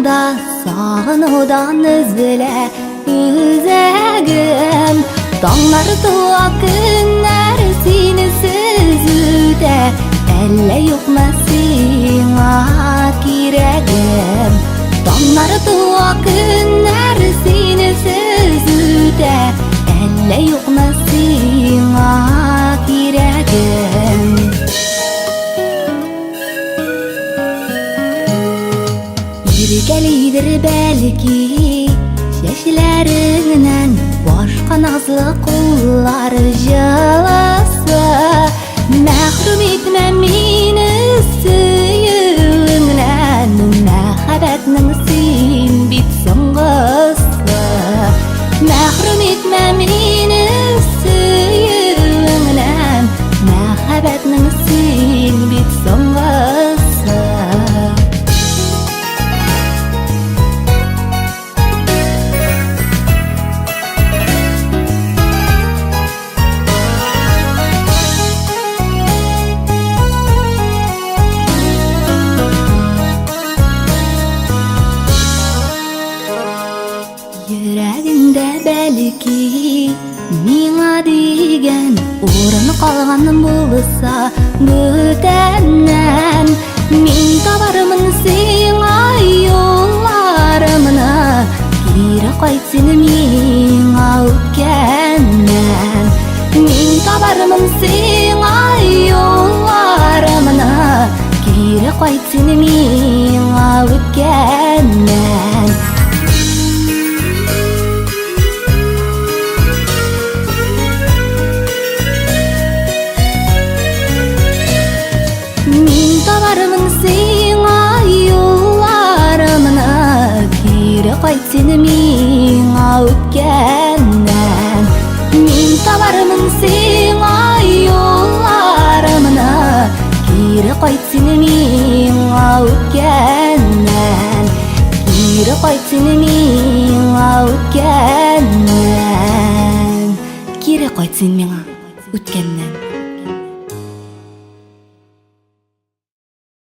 Юлда сагынудан өзелә үзәгем. Таңнар туа, көннәр синесез үтә. Әллә юкмы сиңа кирәгем? Таңнар туа, көннәр синесез үтә. Әллә юкмы сиңа кирәгем? Иркәлидер бәлки чәчләреңнән башка назлы куллар җылысы. Мәхрүм итмә мине сөюеңнән, мәхәббәтнең син бит соңгысы. Мәхрүм итмә мине сөюеңнән, мәхәббәтнең син бит соңгысы. Йөрәгеңдә бәлки миңа дигән урын калган булса бүтәннән, мин табармын сиңа юлларымны, кире кайт син миңа үткәннән. Мин табармын сиңа юлларымны, кире кайт син миңа үткәннән. Мин табармын сиңа юлларымны, кире кайт син миңа үткәннән. Мин табармын сиңа юлларымны, кире кайт син миңа үткәннән. Кире кайт син миңа үткәннән. Кире кайт син миңа үткәннән.